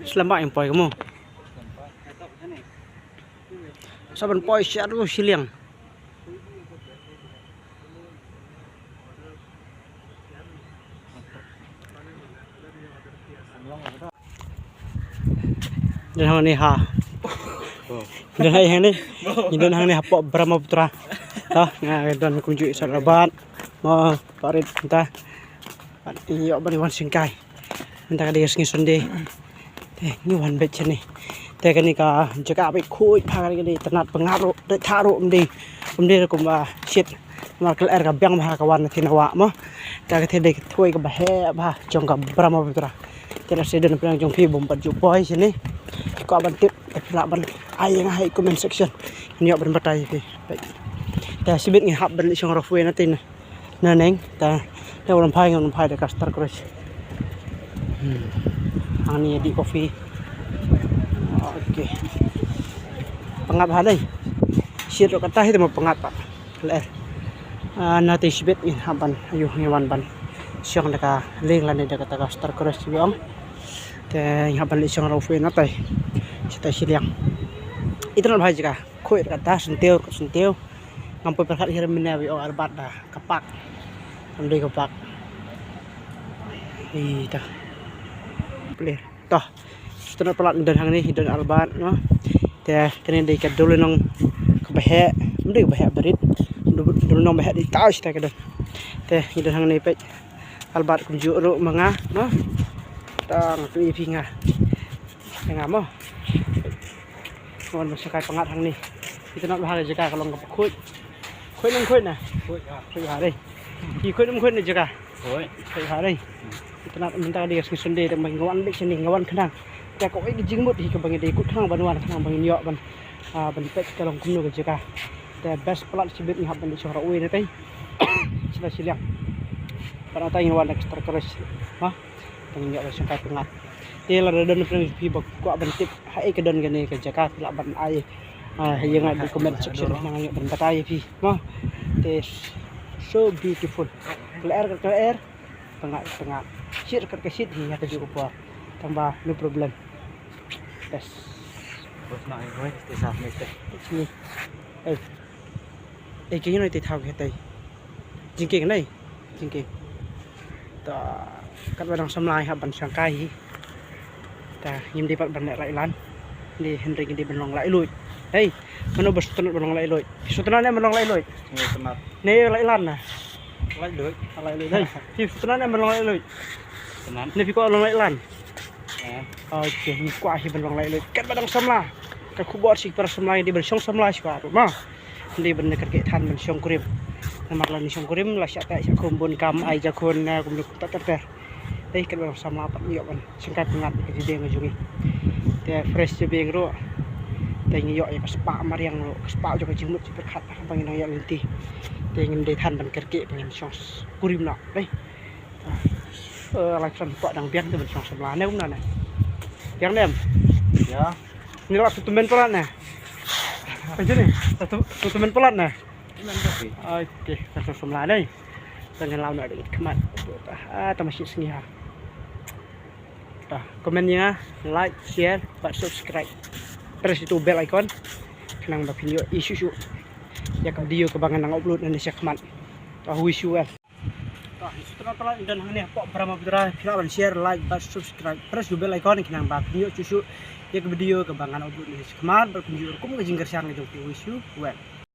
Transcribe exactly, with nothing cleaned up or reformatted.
Slem ba ïa poi ka mo. Sa ban poi sha ruh shiliang. Don hangne ha. Don hangne. Ngi don hangne hapoh Brahmaputra. To, nga don kumjuh i Sir Albert. Mo parit mynta. Ïoh ban wan shongkai. Mynta ka dei ka sngi Sunday. Te ngi wan beit shane. Te kane ka jaka beit khuid bha, kane ka dei itynnad pyngngad ruh, dei thah ruh ym dei. Ym dei ruh kumba shit. Namar ka lyer ka biang bha ka wan na thin na wah mo. Te ka dei ka thwei kaba heh bha jong ka Brahmaputra. Te lada don pyrshang jong phi bym pat ju poi shane, phi kwah ban tip, te phi lah ban ai ïa nga ha i comment section. Ngan ïoh ban batai ïa phi. Te shibit ngi hap ban leit shong ropeway na te na. Na neng, te, te u lamphai, u lamphai da ka Star Cruise. Hmm. Hangne ïa dih coffee. Okay. Pyngngad bha dei. Shit ruh kata hi te mo pyngngad pat. Lyer. Ah, na te shibit ngin hap ban, ayu, ngin wan ban shong da ka lieng lane da kata ka Star Cruise shibit ong. Te ngin hap ban leit shong ropeway na te. Shata shiliang. Itynnad bha jaka. Khuid kata syntiew, kata syntiew. Ngam poi pyrkhat hi re mynne wi ong Albert da ka park. Kam dei ka park. Ita. Plir. To. Shu tynnad palat ngi don hangne, ngi don Albert mo. Te kane dei ka dewlynnong kaba heh, ym dei kaba heh barit. Dew-, dewlynnong ba heh dei tang shata ka don. Te ngi don hangne peit. Albert kumjuh ruh ma nga mo. Tang tu ïa phi nga. Ïa nga mo. Wan ban shongkai pyngngad hangne. Itynnad bha ka jaka, ka long kaba khuid. Khuid ne ym khuid na? Khuid bha. Khuid bha dei. Ki khuid ne ym khuid na jaka? Khuid. Khuid bha dei. Itynnad mynta ka dei ka sngi Sunday, te nga wan beit shane, nga wan khnang. Te kawei ka jingmut hi kaba ngi dei kut khnang ban wan khnang ba ngin ïoh ban, ah, ban peit ka long kumno ka jaka. Te best palat shibit ngi hap ban leit shong ropeway na te. Shata shiliang. Bad nangta ngin wan da ka Star Cruise. Ha? Te ngin ïoh ban shongkai pyngngad. Te lada don phi ba kwah ban tip haei ka don kane ka jaka, phi lah ban ai, ah, ïa nga ha i comment section, ngan ïoh ban batai ïa phi. Mo. Te so beautiful. Ka lyer ka lyer. Pyngngad pyngngad. Shit ka shit hi ha kajuh ka por. Tang ba no problem. Best. Bos na ai hoi te sa me te. Sini. Eh. Eh, ki noi te thaw ki te. Jingkieng nei. Jingkieng. Ta katba dang samla hap ban shongkai hi. Ta ngim dei pat ban leh laitluid. Ni hynrei ngi dei ban long laitluid. Hei, mano ba shu tynnad ban long laitluid? Shu tynnad ne ban long laitluid? Ngi tynnad. Ne laitluid na? Laitluid. Laitluid. Hei, shu tynnad ne ban long laitluid? Tynnad. Ne phi kwah long laitluid? Eh. Okay, ngi kwah hi ban long laitluid. Katba dang samla. Ka khubor shi para samla ngi dei ban shong samla shi kwah ruh ma. Ngi dei ban kyrkieh than ban shong kurim. Namar lada ngi shong kurim la shah teh shah khum bun kam ai jakhun na kum kum ta ter ter. Dei katba dang samla pat ngi ïoh ban shongkai pyngngad ka jingdeng ka jong ngi. Te fresh jabieng ruh. Te ngi ïoh ïa ka spah mariang ruh, ka spah jong ka jingmut jingpyrkhat ba ngi nang ïoh lynti. Te ngim dei than ban kyrkieh ba ngin shong kurim noh. Dei. Eh, la khlem kwah dang biang te ban shong samla ne kumno ne. Biang ne em? Ya. Ni la tu tymmen palat ne. Apa je ni? Tu, tu tymmen palat ne. Tymmen palat. Okey, ta shong samla ne. Tang ngan lau na dei khmat. Ah, ta ma shi sngi ha. Ta, comment ïa nga, like, share, bad subscribe. Press ïa u bell icon. Khnang ba phin ïoh ïa shuh shuh ïa ka video kaba ngan nang upload nangne shakhmat. Ta, wish you well. Ta, shu tynnad palat ngi don hangne hapoh Brahmaputra, phi lah ban share, like bad subscribe. Press ïa u bell icon khnang ba phin ïoh shuh shuh ïa ka video kaba ngan upload nangne shakhmat, bad phin ïoh rukom ka jingkyrshan ka jong phi, wish you well.